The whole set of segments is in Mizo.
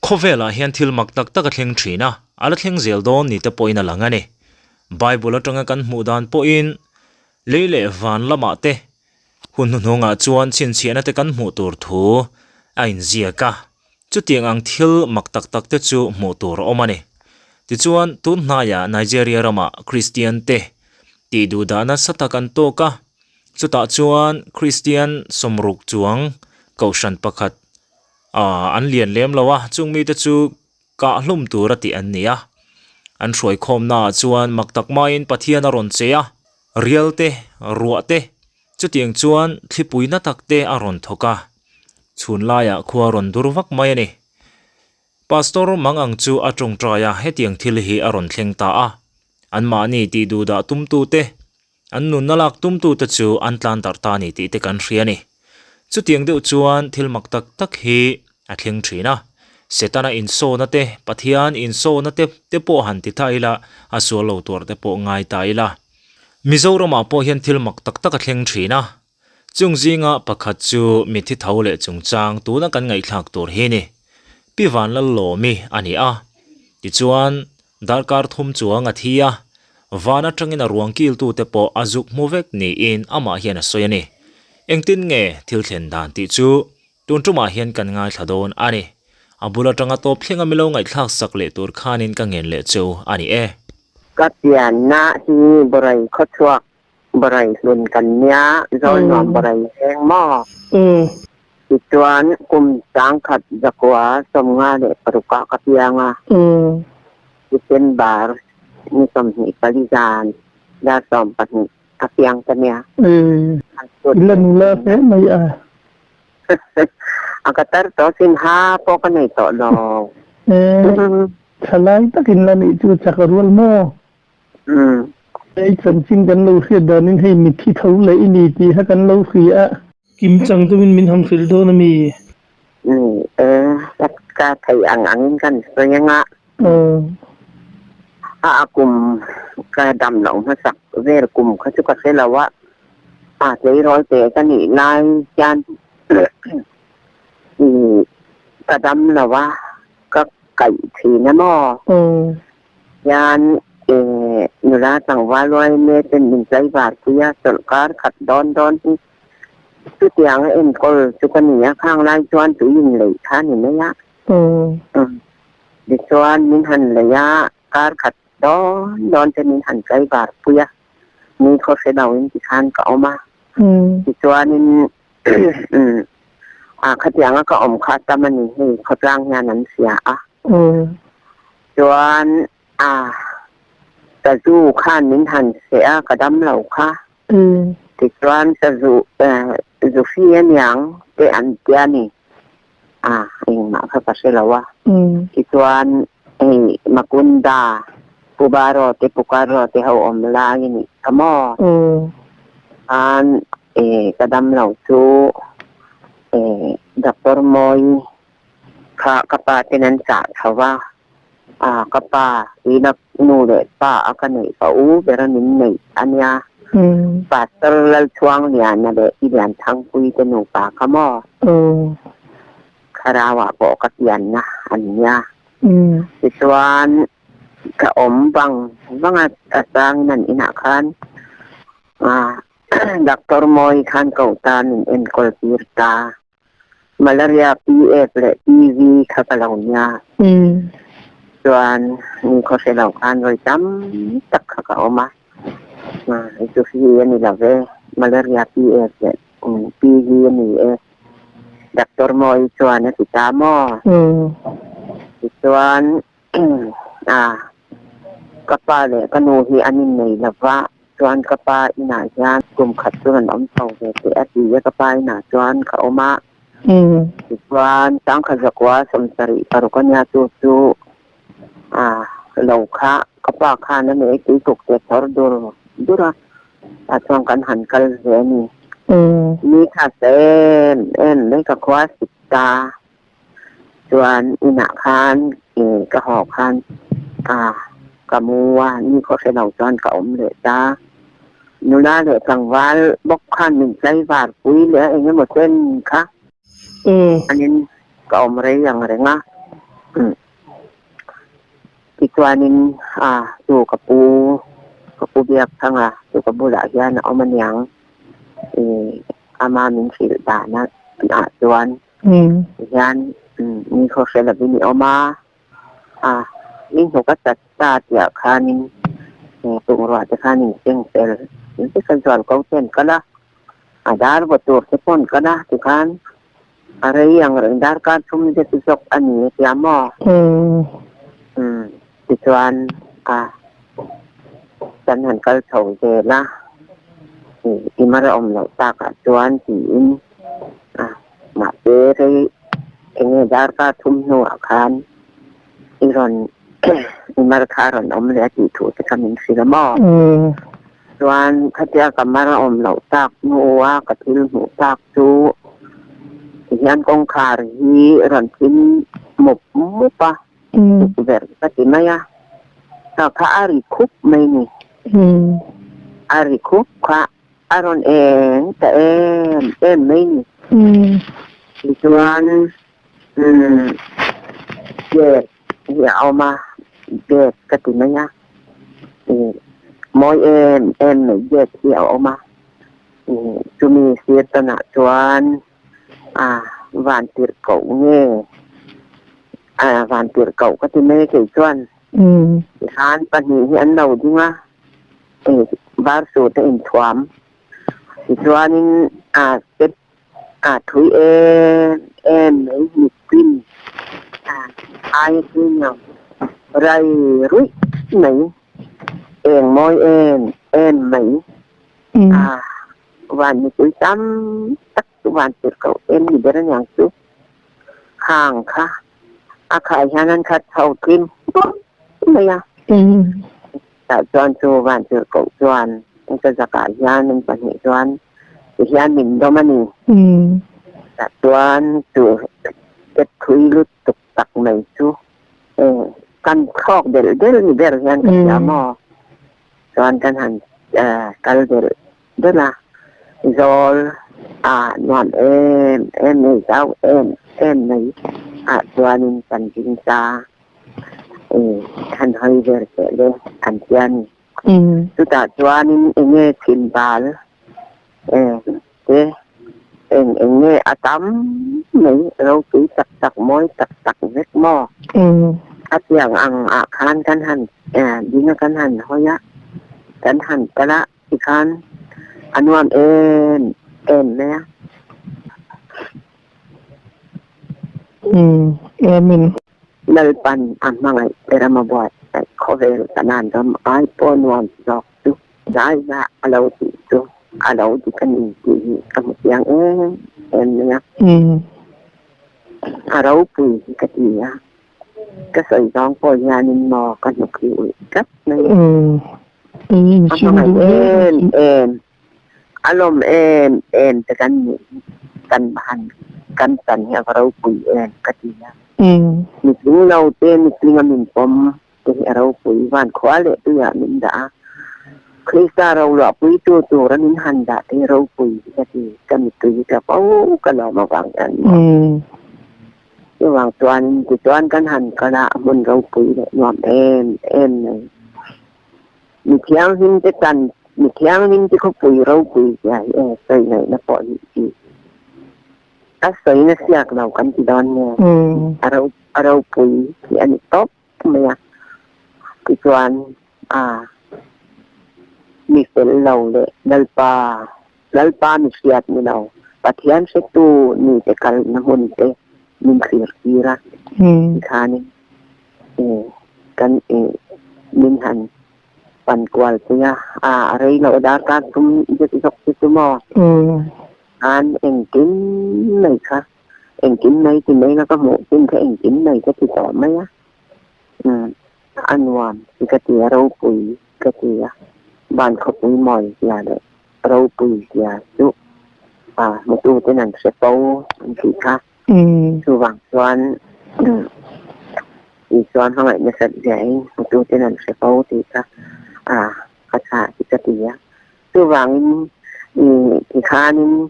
Khawvelah hian thil mak tak tak a thleng thin a, a la thleng zel dawn ni te pawhin a lang a ni. Bible atanga kan hmuh dan pawhin lei leh van lamah te hun hnuhnungah chuan chhinchhiahna te kan hmuh tur thu a inziak a, chutiang ang thil mak tak tak te chu hmuh tur a awm a ni. Tichuan, tun hnaiah Nigeria ramah Kristian te tih duhdah nasa tak an tawk a, chutah chuan Kristian sawmruk chuang kohhran pakhat Aaa an lian lem lo a, chung mite chu kah hlum tur a tih an ni a. An hruaikhawmna ah chuan mak tak maiin Pathian a rawn che a, rial te, ruah te, chutiang chuan thlipui na tak te a rawn thawk a. Chhun laiah khua rawn dur vak mai a ni. Pastor mang ang chu a tawngtai a, hetiang thil hi a rawn thleng ta a. Anmahni tih duhdah tumtute An nunna lak tumtute chu an tlan darh ta a ni tih te kan hria a ni. Chutiang deuh chuan thil mak tak tak hi a thleng thin a. Setana insawna te, Pathian insawna te te pawh han ti ta ila, a sual lo tuar te pawh ngai ta ila. Mizoramah pawh hian thil mak tak tak a thleng thin a. Chung zinga pakhat chu mithi tho leh chungchang tuna kan ngaihthlak tur hi ni. Pi Vanlallawmi a ni a. Tichuan, Darkar thum chuang a thi a, van atangin a ruang kiltute pawh a zuk hmu vek niin amah hian a sawi a ni. Engtin nge thil thlen dan tih chu tun tumah hian kan ngaithla dawn a ni. A bul atanga tawp thlenga milo ngaihthlak sak leh tur khanin ka ngen leh chu a ni e. Ka pianna hi Borai khawchhuak Borai hlun kan nia, Zawlnuam Borai veng maw? Tichuan kum sangkhat zakua 56 ah ka piang a. December ni 24 zan dar 12 ka piang ta nia. I la nula hle mai a. A ka tar tawh sin ha pawh ka nei tawh lo. Thalai takin la nih chu chak a rual maw? Hei chanchin kan lo hriat danin hei mitthi tho leh i ni tih kha kan lo hria a. Kim chang deuhin min han hrilh dawn a mi? Ni e, ka theih ang angin kan sawi ang a. A a kum ka dam loh hmasak vel kum kha chu ka hre lo a, a tleirawl teh ka nih lai hian ka dam lo a, ka kaih thin a maw? Hian nula tlangval uaime ten min tlaivar pui a, chawlhkar khat dawn dawn hi chutiang a enkawl chu ka ni a, khang lai chuan tui in leih kha a ni mai a. Tichuan min han leih a, kar khat dawn dawn te min han tlaivar pui a, ni khaw hre lo in tikhan ka awm a. Tichuanin khatianga ka awm kha tam a ni hei khawtlang hian an hria a. Chuan a sazu khan min han seh a, ka dam lo kha. Tichuan sazu zufi aniang te an tia ni. A engmah kha ka hre lo a. Tichuan hei Makunda, Pubaro te Pukaro te ho awm lai a nih kha maw? Khan ka dam lo chu Doctor Mawi Kha ka pa ten an chah chho a, a ka pa tuina nu leh pa a ka neih ka u ber a min neih a nia. Pastor Lalchhuangliana leh Pi Lianthangpui te nupa kha maw? Thlarauah pawh ka pianna a nia. Tichuan ka awm vang vang a, a changin an inah khan Doctor Mawi khan ko tan min enkawl tir ta. Malaria PF leh PV kha ka lo nia. Chuan ni khaw hre lo khan vawi tam tak kha ka awm a. Chu hi a ni lo ve. Malaria PF leh PV a ni e. Doctor Mawi chuan a ti ta maw? Tichuan ka pa leh ka nu hi an innei lo va. Chuan ka pa inah hian kum khat chu rawn awm chho ve teh a ti a, ka pa inah chuan ka awm a. Tichuan sangkhat zakua 76 a nia chu chu lo kha ka pa khan a nei tuituk te thawr dur dur a, tah chuan kan han kal ve a ni. Ni kha sa em em mai ka khua sik ta. Chuan inah khan ka haw khan ka mu a, ni khaw hre lo chuan ka awm leh ta. Nula leh tlangval bawk khan min tlaivar pui leh a eng emaw chen kha anin ka awm rei ang reng a. Umm tichuanin a chu ka pu ka pu biak thanga chu ka bulah hian a awm aniang ih ama min hrilh dana ah chuan tihian ni khaw hre lovin i awm a a i hnuk a chat ta tihah khanin bungrua te khan in seng fel vek a zual ko te an kal a a dar vaw tur te pawh an kal a tikhan A rei ang reng darkar thum zet zawk a ni a tia maw? Umm tichuan a kan han kal chho zel a, i mar a awm loh takah chuan tiin a mahse rei eng nge darkar thum hnuah khan i rawn i mar kha a rawn awm leh a tih thu te kha min hrilh a maw? Chuan khatia ka mar a awm loh tak hnua ka thil hmuh tak chu tihian kawngkhar hi rawn thim mup mup a, tukverh ka ti mai a, kha kha a ri khup mai ni. A ri khup kha a rawn eng ta em em mai ni. Tichuan gate hi a awm a, gate ka ti mai a, mawi em em mai gate hi a awm a. Chumi sir tanah chuan a van tirh koh nge a van tirh koh ka ti mai kei chuan tihian pahnih hi an lo ding a var suit a inthuam tichuanin a step a thui em em mai mitpin a aia tui lo rai ruih mai eng mawi em em mai. A van mipui tam tak chu van tirh koh em ni ber aniang chu. Khang kha a khai hian an khat chho tlim bawk mai a. Tah chuan chu van tirh koh chuan ka zakah hian an pahnih chuan ti hian min dawm a ni. Tah chuan chu step thui lutuk tak mai chu kan thlawk delh delh ni ber hian ka hria maw. Chuan kan han kal delh delh a, zawl a nuam em em mai, zau em em mai ah chuanin kan ding ta han hawi vel teh le an tia ni. Chutah chuanin eng nge chhim bal te eng eng nge a tam mai ropui tak tak mawi tak tak vek maw? A tiang ang ah khan kan han ding a kan han hawi a kan han kal a tikhan a nuam em em mai a. Amen. Lalpan a hmangaih ber a mabuatsaih khawvel kanan ram ai pawh nuam zawk chu zai zah a lo tih chu a lo dik a ni tih hi ka hmu chiang em em mai a. A ropui hi ka ti a, ka sawi zawng pawh hianin maw ka hnuk hi ulh tlat mai. A hmangaih em em A lawm em em te kan nih hi kan han kan chan hi a va ropui em ka ti a. Mitling lo te mitlinga min pawm te hi a ropui van khua leh tuiah min dah a. Krista roluahpuitu tura min han dah te hi ropui hi ka ti. Ka mittui hi tla fo ka lawm avang hian maw. Chuvang chuan tichuan kan han kal a, a hmun ropui leh nuam em em mai. Mi thianghlim te tan, mi thianghlim te khawpui ropui zia hi eng sawi ngaihna pawh nih chi. A sawina siak lo kan ti dawn nge, a ro a ropui hi a ni tawp mai a. Tichuan a mi fel lo leh Lalpa, Lalpa mi hriat ni lo, Pathian hretu mi te kalna hmun te min thlir tir a, tikhanin kan min han pan kual pui a, a rei loh darkar thum zet zawk chu chu maw? Khan engkim mai kha, engkim mai ti mai la ka hmuh chin kha engkim mai ka ti tawh mai a, a nuam hi ka ti a, ropui ka ti a, van khawpui mawi zia leh ropui zia chu hmututen an hre fo an tih kha. Chuvang chuan Isua hmangaih nasat ziahin hmututen an hre fo tih kha a tha hi ka ti a. Chuvangin tikhanin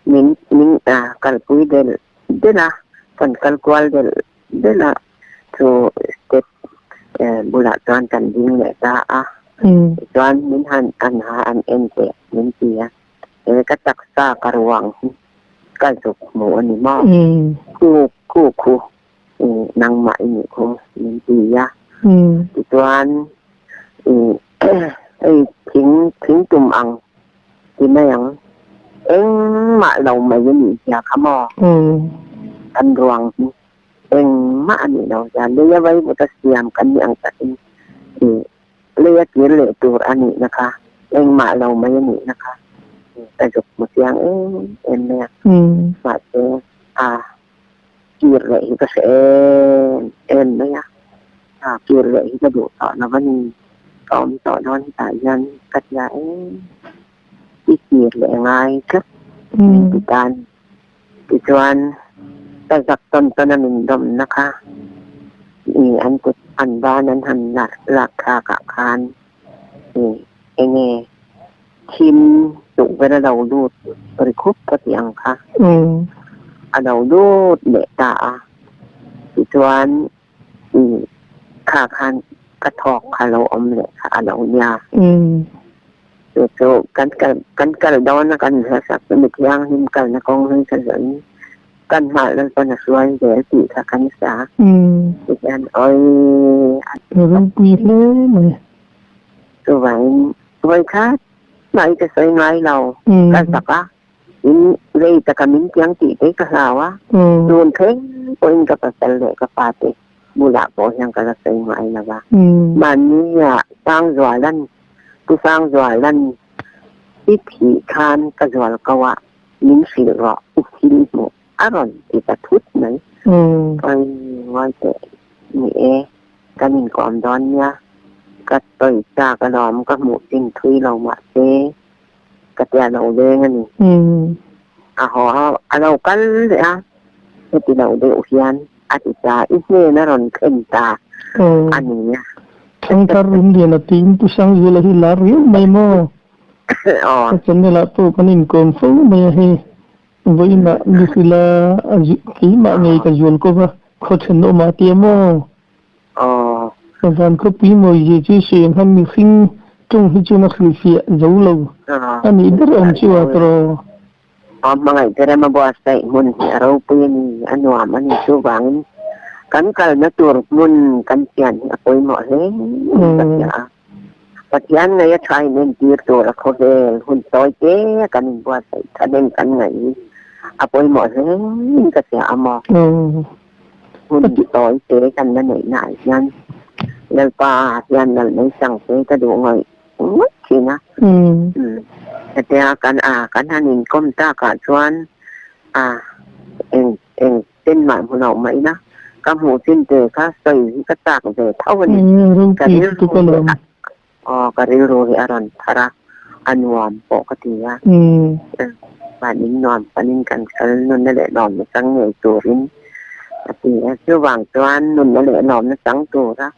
min min kalpui delh delh a, kan kal kual delh delh a. Chu step bulah chuan kan ding leh ta a. Tichuan min han an ha an en teh min ti a, he ka taksa ka ruang hi ka zuk hmu a ni maw? Khu khu khu nangmah i nih khu min ti a. Tichuan hei thing thing tum ang ti mai ang, engmah lo mai a nih zia kha maw? Kan ruang hi Engmah a nih lo hian leia vaivuta siam kan nih ang takin ih leia kir leh tur a nihna kha engmah lo mai a nihna kha ka zuk hmu chiang em em mai a. Mahse a kir leh hi ka hre em em mai a, a kir leh hi ka duh tawh lo a ni, ka awm tawh dawn hetah hian ka tia em i kir leh ngai tlat min ti ta a ni. Tichuan, ka zak tawn tawn a min dawmna kha i an kut an ban an han lak thlak ah khan i enge thim tukverh a lo lut ri khup ka tih ang kha a lo lut leh ta a. Tichuan i kha khan ka thawk kha lo awm leh kha a lo nia. Chu chu kan kal kan kal dawn a kan hlasak chu mi thianghlim kalna kawng hlui kha zawhin kan hmah Lalpan a hruai zel tih kha kan sa. Tihian awi a. Ropui hle mai. Chuvangin vawikhat mah hi ka sawi ngai lo ka zak a. In rei taka min tiang tih te ka hlau a, tun thleng pawhin ka pasal leh ka fate bulah pawh hian ka la sawi ngai lo va. Mahni ah Sangzualan, Pu Sangzualan i thih khan ka zual ko a, min hrilh rawh i thil hmuh a rawn ti ta thut mai. Awi ngawi teh ni e, kan inkawm dawn nia, ka tawi chak alawm ka hmuh chin thui lo mahse Ka tia lo leng a ni. A haw a, a lo kal leh a, heti lo deuh hian a ti ta, i hnen a rawn thlen ta a ni a. Thangthar Rumlian a tiin Pu Sangzuala hi lar riau mai maw? Ka channel ah pawh kan inkawm fo mai a hei. Vawiinah Mihrila a keimah ngei ka zual kawp a, khaw thenawm ah tia maw? Ka van khawpui mawi zia chu sawi ang khan mihring tawng hi chuan a hrilhfiah zo lo a nih ber awm chu a tawh. Aw hmangaih te rama buatsaih hmun hi a ropui a ni, a nuam a ni. Chuvangin kan kalna tur hmun kan chian hi a pawimawh hle ka hria a. Pathian ngei a tha in entir tur a khawvel hun tawi te a kan inbuatsaih thahnem kan ngaih hi a pawimawh hle ka hria a maw. Hun tawi te kan la neih naah hian Lalpa hian lal mai chang te ka duh ngawih ngawih thin a. Hetia kan a kan han inkawm takah chuan a eng eng ten mah hmu loh mai ila ka hmuh chin te kha sawi hi ka chak ve tho a ni. Ka rilru hi a aw ka rilru hi a rawn thar a, a nuam pawh ka ti a. Mahni nuam panin kan kal nunna leh lawmna chang ngei turin a ti a. Chuvang chuan nunna leh lawmna chang tura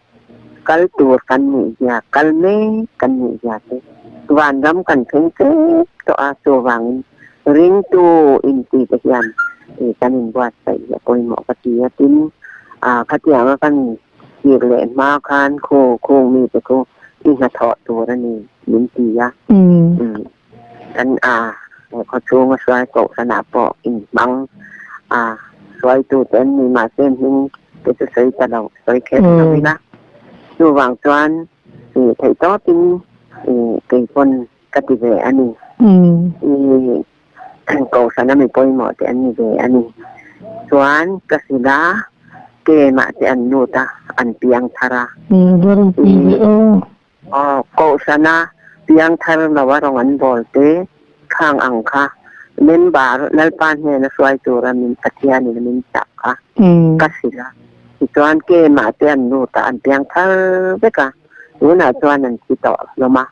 kal tur kan nih zia, kal mek kan nih zia te vanram kan thleng tep tawh a. Chuvangin ringtu inti te hian kan inbuatsaih hi a pawimawh ka ti a. Tin, khatianga kan Kir leh hma khan khu khung mite khu i hnathawh tur a ni min ti a. Kan a khawchhunga hruai kohhranah pawh inhmang a hruaitute an ni mahse hming te chu sawi ta lo, sawi kher lo ila. Chuvang chuan theih tawpin keipawn ka ti ve a ni. I kohhran a mi pawimawh te an ni ve a ni. Chuan ka hrilh a, kemah te an lut a, an piang thar a. Aw, kohhran a piang thar lo a rawng an bawl te khang ang kha member Lalpa hnena hruai tura min Pathianin a min chah kha ka hrilh a. Tichuan kemah te an lut a, an piang thar vek a. Tunah chuan an thi tawh hlawm a.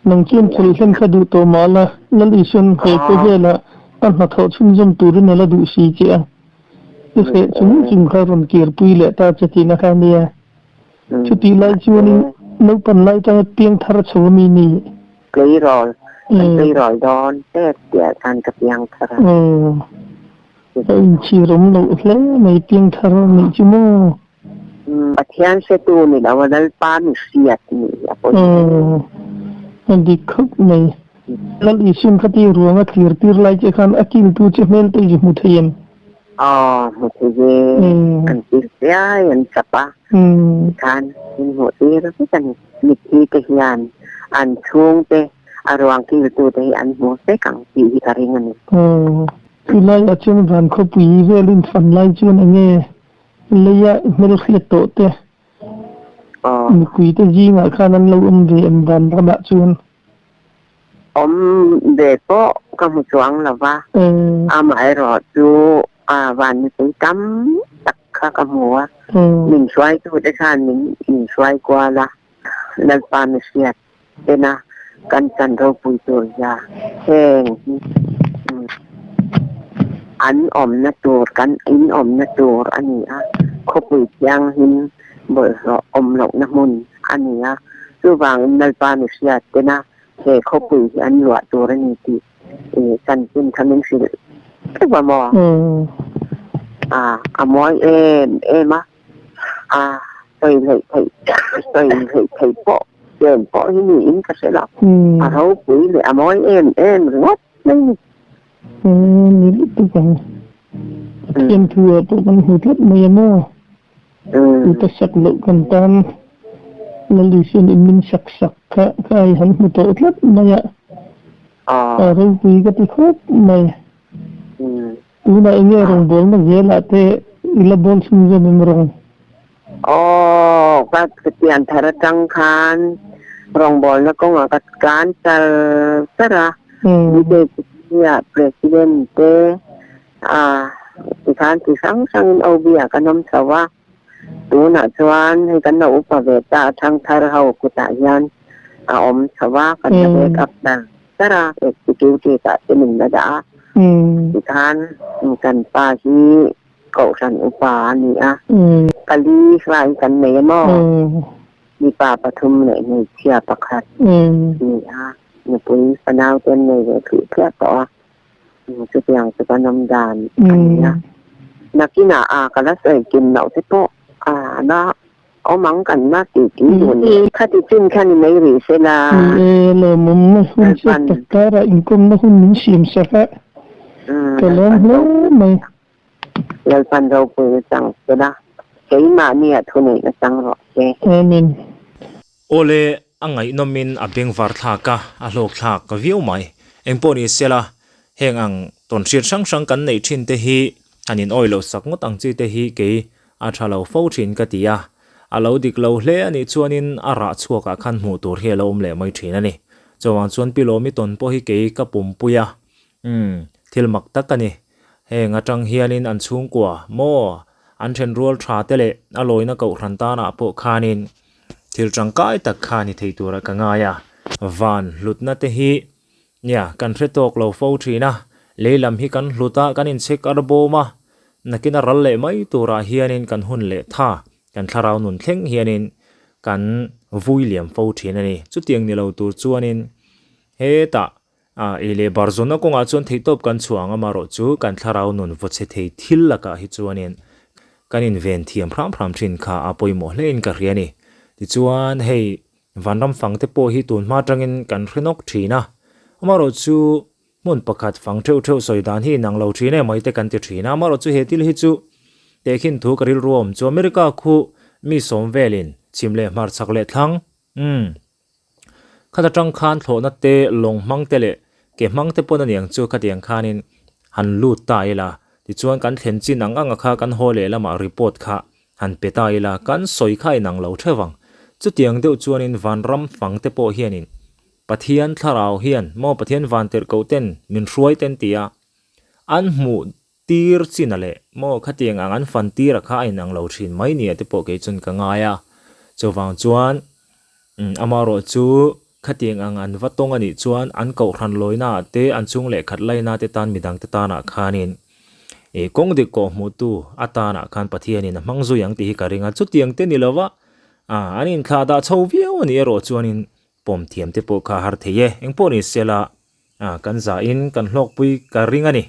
Nang chuan thil hlen kha duh tawh mah la, Lal Isuan he khawvelah a hnathawh chhunzawm turin a la duh si che a. I hreh chung chung kha rawn kirpui leh ta che tihna kha a nia. Chutih lai chuanin naupan lai tanga piang thar chho a mi ni. Tleirawl, kan tleirawl dawn tep tih ah khan ka piang thar a. A inchhir awm loh hle mai piangthar nih chu maw? Pathian hretu ni lo a Lalpa mi hriat nih hi a pawimawh. Aw, a dik khawp mai. Lal Isuan kha ti ruang a thlir tir lai che khan a kiltu che hmel te i hmu thei em? Aw, hmu thei ve. An kil chiai an chap a, tikhan min hmuh tir vek a ni. Mitthi te hian an chhungte a ruang kiltu te hi an hmu vek ang tih hi ka ring a ni. Aw, chulaiah chuan van khawpui velin fan lai chuan enge leia i hmelhriat tawh te mipui te zingah khan an lo awm ve em van ramah chuan? Awm ve pawh ka hmu chuang lo va, amaherawh chu van mipui tam tak kha ka hmu a, min hruaitute khan min inhruai kual a, Lalpa mi hriat tena kan chan ropui tur zia heng hi an awmna tur kan in awmna tur a ni a, khawpui thianghlim bawlhhlawh awm lohna hmun a ni a, chuvangin Lalpa mi hriat tena he khawpui hi an luah tur a ni tih chanchin kha min hrilh teuh a maw? A mawi em em a. A sawi hleih theih sawi hleih theih pawh chen pawh hi niin ka hre lo. A ropui leh a mawi em em ringawt mai ni. Ni lutuk ang. Pathian thu ah pawh kan hmu tlat mai a maw? Uta sak loh kan tan Lalisian in min sak sak kha ka ai han hmu tawh tlat mai a. A ropui ka ti khawp mai. Tunah enge rawngbawlna zelah te i la bawl chhunzawm em rawng? Aw, ka pian thar atang khan rawngbawlna kawngah ka tlan char char a, BJP-ah President te ah tikhan chi hrang hrangin OB-ah kan awm chho a, tunah chuan hei kan lo upa ve ta a, thangthar ho kutah hian a awm chho a, kan la back up char char a, Executive ah te min la dah a, tikhan kan pa hi Kohhran upa a ni a, pali hrai kan nei a maw? Mipa pathum leh hmeichhia pakhat ni a, nupui fanau te an nei ve thluh thliah tawh a, chutiang chu kan awm dan a ni a. Nakinah a ka la sawi kim loh te pawh a la awm ang kan la tih tih dun leh. Khati chin kha ni mai rih se la. Ni e, lawmawmna hun chiat tak karah inkawmna hun min siam sak a, ka lawm hle mai. Lalpan ropui na chang se la, keimahni ah thuneih na chang rawh se. Amen. Awle, a ngaihnawmin a bengvar thlak a, a hlawk thlak viau mai. Engpawh ni sela, heng ang tawnhriat hrang hrang kan neih thin te hi han in awih loh sak ngawt ang chi te hi kei a tha lo fo thin ka ti a. A lo dik lo hle a nih chuanin a rah chhuakah khan hmuh tur hi a lo awm leh mai thin a ni. Chuvang chuan Pi Lawmi tawn pawh hi kei ka pumpui a, Umm, thil mak tak a ni. Heng atang hianin an chhungkua, maw, an thenrual tha te leh a lawina kohhran tanah pawh khanin thil tangkai tak kha ni thei tura ka ngai a. Van hlutna te hi, nia, kan hre tawk lo fo thin a, lei lam hi kan hlut a, kan inchhek ar bawm a, nakin a ral leh mai turah hianin kan hun leh tha, kan thlarau nun thleng hianin kan vui liam fo thin a ni. Chutiang ni lo tur chuanin hetah A, ei leh bar zawnna kawngah chuan theihtawp kan chhuah ang amarawh chu kan thlarau nun vaw chhe thei thil lakah hi chuanin kan inven thiam hram hram thin kha a pawimawh hlein ka hria a ni. Tichuan hei vanram fang te pawh hi tun hma atangin kan hre nawk thin a, amarawh chu hmun pakhat fang theuh theuh sawi dan hi inang lo thin em mai te kan ti thin a, amarawh chu he thil hi chu tehkhin thu ka rilru a awm chu America khu mi sawm velin chhim leh hmarchhak leh thlang umm Khat atang khan thlawhna te, lawng hmang te leh ke hmang te pawn aniang chu khatiang khanin han lut ta ila. Tichuan kan thlen chin ang anga kha kan haw leh lamah report kha han pe ta ila, kan sawi kha inang lo theuh ang. Chutiang deuh chuanin vanram fang te pawh hianin Pathian thlarau hian maw Pathian vantirhkoh ten min hruai ten tia an hmuh tir chin a leh maw khatiang ang an fan tir a kha a inang lo thin mai nia te pawh kei chuan ka ngai a, chuvang chuan amaherawh chu khatiang ang an va tawng a nih chuan an kohhran lawina ah te an chung leh khat laina te tan midang te tanah khanin ih kawng dik kawh hmuh tu atanah khan Pathianin a hmang zui ang tih hi ka ring a, chutiang te ni lova an inthlah dah chho viau a nih erawh chuanin pawm thiam te pawh kha a har thei e, engpawh ni sela kan zahin kan hlawkpui ka ring a ni.